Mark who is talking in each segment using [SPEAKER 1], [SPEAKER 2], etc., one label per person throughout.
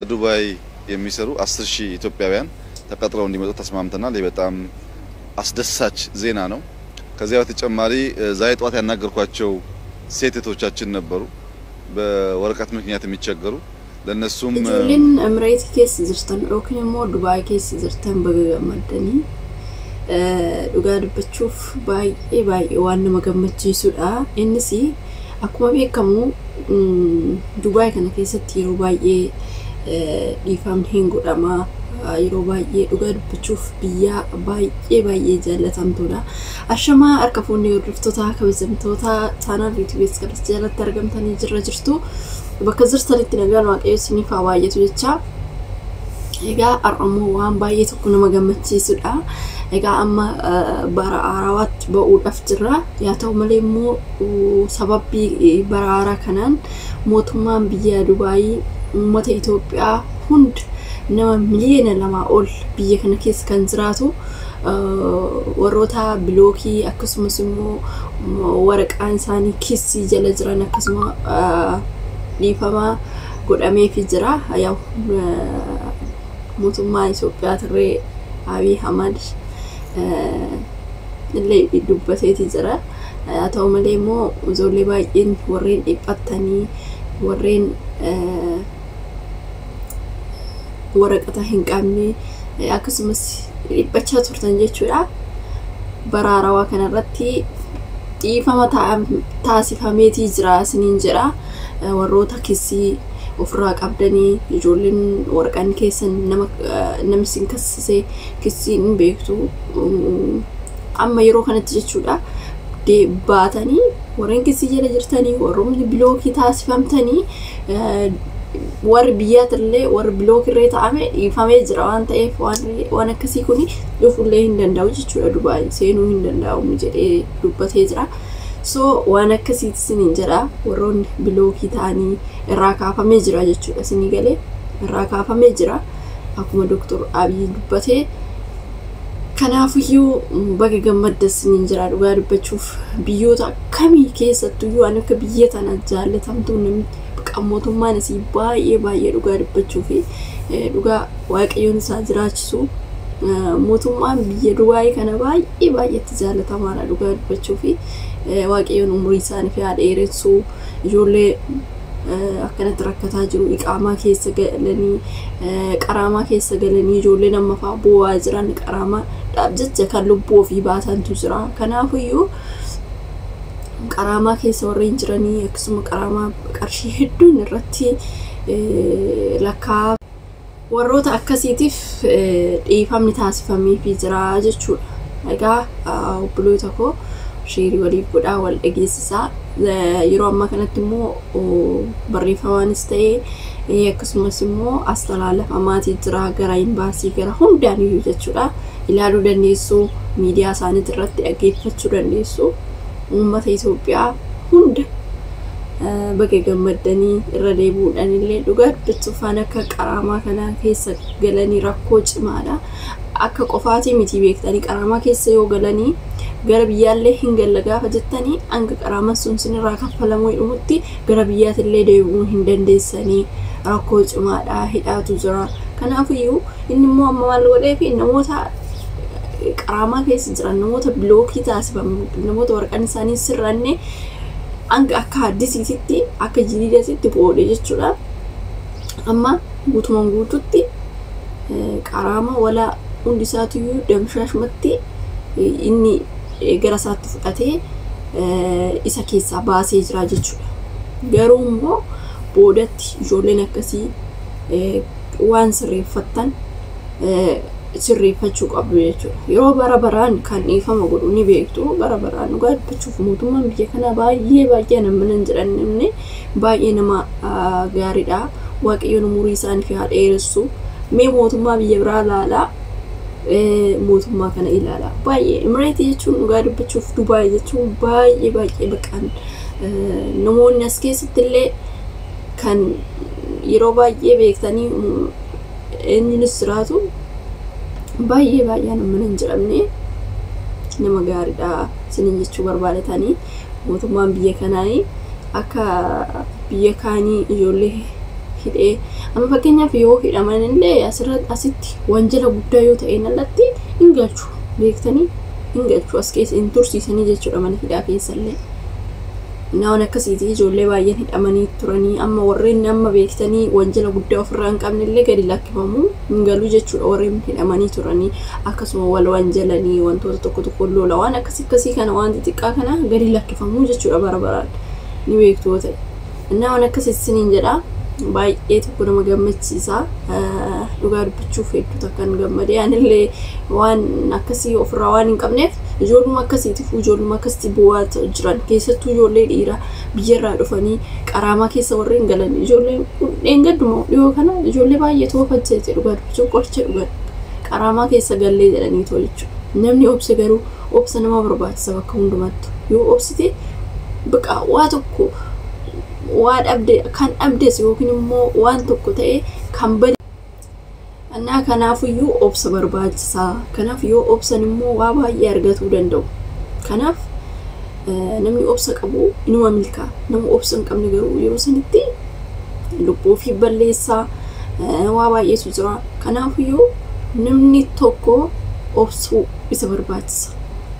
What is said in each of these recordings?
[SPEAKER 1] ዱባይ የሚሰሩ 10,000 ኢትዮጵያውያን ተቀጥረው እንዲመጡ ተስማምተናል። ይህ በጣም አስደሳች ዜና ነው። ከዚያ በተጨማሪ ዛሬ ጠዋት ያናገርኳቸው ሴት እህቶቻችን ነበሩ፣ በወረቀት ምክንያት የሚቸገሩ ለነሱም
[SPEAKER 2] Ijoolleen Emireetii keessa jirtan yookiin immoo Dubaay keessa jirtan baga gammaddanii. Dhugaa dubbachuuf baay'ee baay'ee waan nama gammachiisudha. Innis akkuma beekamu Dubaay kana keessatti yeroo baay'ee dhiifamni hin godhama. Yeroo baay'ee dhugaa dubbachuuf biyya baay'ee baay'ee jaallatamtuudha. Ashamaa harka fuunni hordoftoota kabajamtoota chaanaal yuutuubii kanas jalatti argamtanii jirra jirtu. Bakka jirtanitti nagaan Waaqayyo isiniif haa baay'atu jecha. Egaa har'ammoo waan baay'ee tokko nama gammachiisudha. Egaa amma bara haarawaatti ba'uudhaaf jirra. Yaa ta'u malee immoo sababii bara haaraa kanaan mootummaan biyya Dubaayii uummata Itoophiyaa hunda nama miliyoona 2 ol biyya kana keessa kan jiraatu warroota bilookii akkasumas immoo waraqaan isaanii kissii jala jiran akkasuma dhiifama godhameefii jira. Yaa mootummaa Itoophiyaa turre Abiy Ahmad illee dubbateeti jira. Haa ta'u malee immoo ijoollee baay'een warreen dhiphattanii warreen waraqata hin qabne akkasumas dhiphachaa turtan jechuudha. Bara haarawaa kanarratti dhiifama taasifameetii jira isiniin jedha. Warroota kissii ofirraa qabdanii ijoolleen waraqaan keessan nama namni isin kassisee kissii hin beektu amma yeroo kanatti jechuudha. Baatanii warreen kissii jala jirtanii warroonni bilookii taasifamtanii warri biyyaatillee warri bilookirree ta'ame dhiifamee jira waan ta'eef waan akkasii kun dhufullee hin danda'u jechuudha. Dubaay seenuu hin danda'amu jedhee dubbatee jira. So waan akkasiiti isiniin jedha, warroonni bilookii ta'anii irraa kaafamee jira jechuudha, isinii galee irraa kaafamee jira akkuma Doktor Abiy dubbatee. Kanaafiyyuu baga gammadda isiniin jira. Dhugaa dubbachuuf biyyoota akkamii keessattuyyuu waan akka biyya tana jaallatamtuu namni mootummaan isii baay'ee baay'ee dhugaa dubbachuu fi dhugaa Waaqayyoon isaa jiraachisu mootummaan biyya Dubaayii kana baay'ee baay'eetti jaallatamaadha. Dhugaa dubbachuu fi Waaqayyoon umurii isaanii fi haa dheeressu. Ijoollee akkanatti rakkataa jiru, iqaamaa keessa galanii, qaraamaa keessa galanii, ijoollee nama fa'aa boo'aa jiran, qaraamaa jecha kan lubbuu ofii baasantu jira. Kanaafiyyuu qaraamaa keessa warreen jiranii akkasuma qaraamaa qarshii hedduun irratti lakkaa warroota akkasiitiif dhiifamni taasifameefii jira jechuudha. Egaa obboloota koo, sheerii waliif godhaa, wal dhageessisaa. Yeroo ammaa kanatti immoo barreeffamaanis ta'ee akkasumas immoo as talaalafamaatii jira gara imbaasii gara hundaan iyyuu jechuudha. Ilaaluu dandeessu, miidiyaa isaaniitii irratti dhaggeeffachuu dandeessu. Uummata Itoophiyaa hunda baga gammaddanii. Irra deebi'uudhaan illee dhugaa dubbachuuf waan akka qaraamaa kana keessa galanii rakkoo cimaadha. Akka qofaatii miti beektanii, qaraamaa keessa yoo galanii gara biyyaallee hin galla gaafa jettanii hanga qaraamaan sun sinirraa kaffalamuu dhumutti gara biyyaatillee deebi'uu hin dandeessanii, rakkoo cimaadha, hidhaatu jira. Kanaafiyyuu inni immoo amma maal godhee fi namoota qaraamaa keessa jiran, namoota bilookii taasifamu, namoota waraqaan isaanii sirranne hanga akka haddisiisitti akka jiriidasitti boode jechuudha. Amma guutumaan guututti qaraama wala hundi isaatiyyuu damshaashumatti inni gara isaatti fudhatee isa keessaa baasee jira jechuudha. Garuu immoo boodatti ijoolleen akkasii waan sirreeffattan sirreeffachuu qabdu jechuudha. Yeroo bara baraan kan dhiifama godhu ni beektu. Bara baraan dhugaa dubbachuuf mootummaan biyya kanaa baay'ee baay'ee nama nan jedhamne baay'ee nama gaariidha. Waaqayyoon umurii isaanii fi haa dheeressu. Mee mootummaa biyya biraa ilaalaa, mootummaa kana ilaalaa. Baay'ee Imireetii jechuun dhugaa dubbachuuf Dubaay jechuun baay'ee baay'ee baqaan namoonni as keessatti illee kan yeroo baay'ee beektanii eenyunis jiraatu baay'ee baay'ee nama hin jedhamne nama gaariidha isiniin jechuu barbaadatanii. Mootummaan biyya kanaa akka biyya kaanii ijoollee hidhee amma fakkeenyaaf yoo hidhaman illee asirratti asitti wanjala guddaa yoo ta'een alatti hin galchu beektanii hin galchu as keessa hin tursiisanii jechuudha mana hidhaa keessallee. Naawwan akkasiiti ijoollee baay'een hidhamanii turanii amma warreen amma beektanii wanjala guddaa ofirraa hin qabne illee gadi lakkifamuu hin galu jechuudha warreen hidhamanii turanii akkasuma wal wanjalanii wantoota tokko tokko lola waan akkasii akkasii kana waan xixiqqaa kana gadi lakkifamuu jechuudha bara baraan ni beektu yoo ta'e. Naawwan akkasii isiniin jedha baay'ee tokko nama gammachiisa dhugaa dubbachuuf hedduu takkan gammadee anillee waan akkasii ofirraa waan hin qabneef ijoolluma akkasiitiif ijoolluma akkasitti bu'aa jiran keessattuu ijoollee dhiiraa biyyarraa dhufanii qaraamaa keessa warreen galan ijoollee dheengadduma dhiyoo kana ijoollee baay'ee toofachee dhugaa dubbachuuf qoricha dhugan qaraamaa keessa gallee jedhanii too jechuudha. Namni obse garuu obsa nama barbaachisa bakka hundumattu yoo obsite baqa waa tokko waa dhabde kan dhabdes yookiin immoo waan tokko ta'e kan bade annaa kanaafiyyuu obsa barbaachisaa. Kanaaf yoo obsan immoo waa baay'ee argatuu danda'u. Kanaaf namni obsa qabu inuma milkaa. Nama obsa hin qabne garuu yeroo sanitti lubbuu ofii balleessaa waa baay'eetu jira. Kanaafiyyuu namni tokko obsuu isa barbaachisa.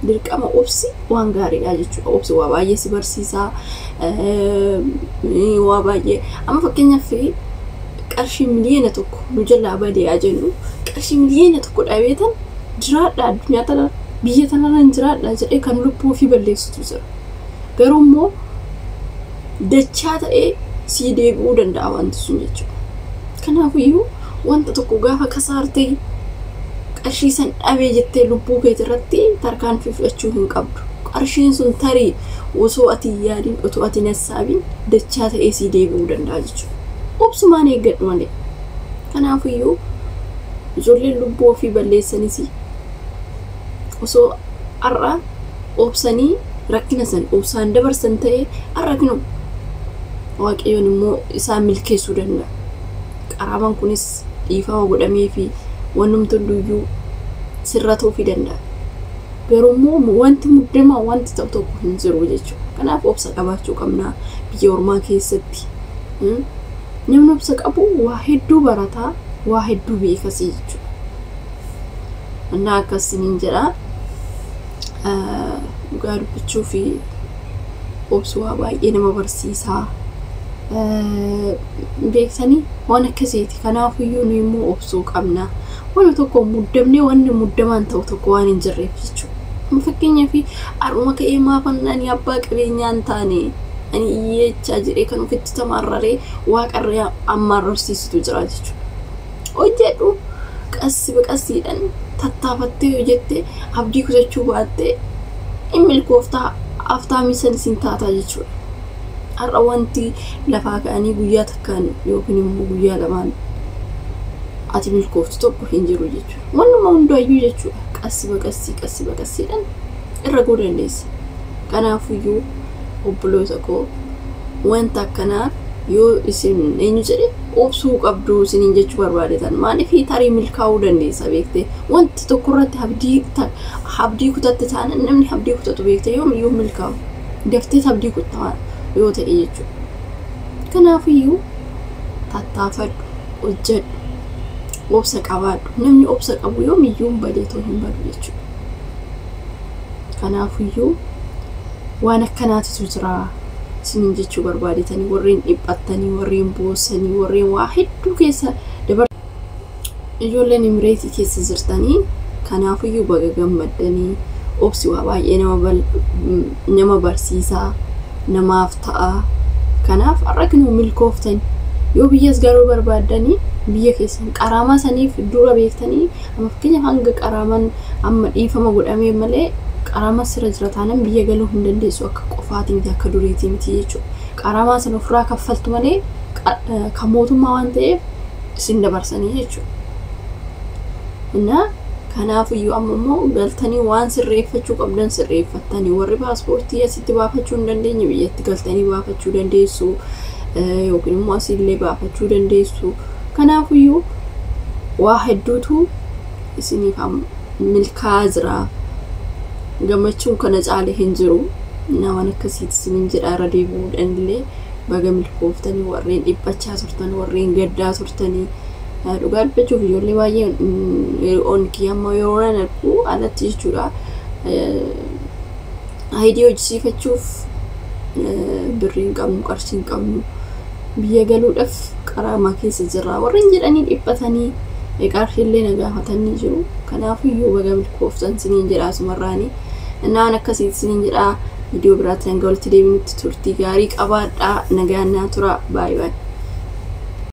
[SPEAKER 2] Dirqama obsi waan gaariidha jechuudha. Obsi waa baay'ee si barsiisaa waa baay'ee amma fakkeenyaaf qarshii 1,000,000 nu jalaa badee haa jennu qarshii 1,000,000 dhabeetan jiraadha addunyaa tana biyya tanarra hin jiraadha jedhee kan lubbuu ofii balleessutu jira. Garuu immoo dachaa ta'ee sii deebi'uu danda'a wanti sun jechuudha. Kanaafiyyuu wanta tokko gaafa kasaartee qarshii san dhabee jettee lubbuu keetii irratti tarkaanfii fudhachuu hin qabdu. Qarshiin sun tarii osoo ati hin yaadin otoo ati hin hassaabiin dachaa ta'ee sii deebi'uu danda'a jechuudha. Obsumaan eeggadhu malee. Kanaafiyyuu ijoolleen lubbuu ofii balleessanis osoo har'a obsanii rakkina san obsaan dabarsan ta'ee har'a kinu Waaqayyoon immoo isaan milkeessuu danda'a. Qaraamaan kunis dhiifama godhamee fi wanumti hunduyyuu sirratuufii danda'a. Garuu immoo wanti muddamaa wanti ta'u tokko hin jiru jechuudha. Kanaaf obsa qabaachuu qabna biyya ormaa keessatti. Namni obsa qabu waa hedduu barataa, waa hedduu beekasii jechuudha. Innaa akkasiniin jedha. Dhugaa dubbachuu fi obsi waa baay'ee nama barsiisaa. Beektanii waan akkasiiti. Kanaafiyyuu nu immoo obsuu qabna. Waan tokko muddamnee wanni muddamaan ta'u tokko waan hin jirreef jechuudha. Amma fakkeenyaaf har'uma ka'ee maafan ani abbaa qabeenyaa hin taane ani hiyyeechaa jedhee kan ofitti tamaarraree waaqarree ammaarrarsiisutu jira jechuudha. Hojjedhu qassi baqassiidhaan tattaafattee hojjettee abdii kutachuu baattee hin milkooftaa aftaamii san siin taataa jechuudha. Har'a wanti lafaa ka'anii guyyaa takkaan yookiin immoo guyyaa lamaan ati milkooftu tokko hin jiru jechuudha. Wannuma hundaayyuu jechuudha. Qassi baqassii qassi baqassiidhaan irra gahuu dandeessa. Kanaafiyyuu obboloota koo wanta akkanaa yoo isin eenyu jedhe obsuu qabdu isiniin jechuu barbaadetan maaliif tarii milkaa'uu dandeessa beektee wanti tokko irratti abdii kutatte taanaan namni abdii kutatu beektee yoomiyyuu milkaa'u daftee abdii kuttaa yoo ta'e jechuudha. Kanaafiyyuu tattaafadhu, hojjedhu, obsa qabaadhu. Namni obsa qabu yoomiyyuu hin badeetoo hin badu jechuudha. Kanaafiyyuu waan akkanaatitu jira isiniin jechuu barbaadetanii warreen dhiphattanii, warreen boossanii, warreen waa hedduu keessa dabar ijoolleen Imireetii keessa jirtanii kanaafiyyuu baga gammaddanii obsi waa baay'ee nama barsiisaa namaaf ta'a. Kanaaf har'a kinuu milkooftani yoo biyyas garuu barbaaddanii biyya keessan qaraamaa saniif dura beektanii amma fakkeenyaaf hanga qaraamaan amma dhiifama godhamee malee qaraamaa sirra jira taanaan biyya galuu hin dandeessu akka qofaatii miti akka duriitii miti jechuudha. Qaraamaa sana ofirraa kaffaltu malee kan mootummaa waan ta'eef isin dabarsanii jechuudha. Innaa kanaafiyyuu amma immoo galtanii waan sirreeffachuu qabdan sirreeffattanii warri paaspoortii asitti baafachuu hin dandeenye biyyatti galtanii baafachuu dandeessu yookiin immoo asiillee baafachuu dandeessu. Kanaafiyyuu waa hedduutu isiniif milkaa'aa jira. Gammachuun kana caale hin jiru. Waan akkasiiti isiniin jedha irra deebi'uudhaan illee Baga milkooftanii warreen dhiphachaa turtan, warreen gaddaa turtanii, dhugaa dubbachuuf ijoollee baay'ee on kiyya yeroo nan argu alatti jechuudha. ID hojjisiifachuuf birrii hin qabnu, qarshii hin qabnu, biyya galuudhaaf qaraamaa keessa jirra warreen jedhanii dhiphatanii qarshiillee na gaafatanii jiru. Kanaafiyyuu baga milkooftan siniin jedha asumarraanii. Innaan akkasitti siniin jedha. Viidiyoo biraatti hanga walitti deebinutti turtii gaarii qabaadhaa. Nagaan naa tura. Baay'ee baay'ee.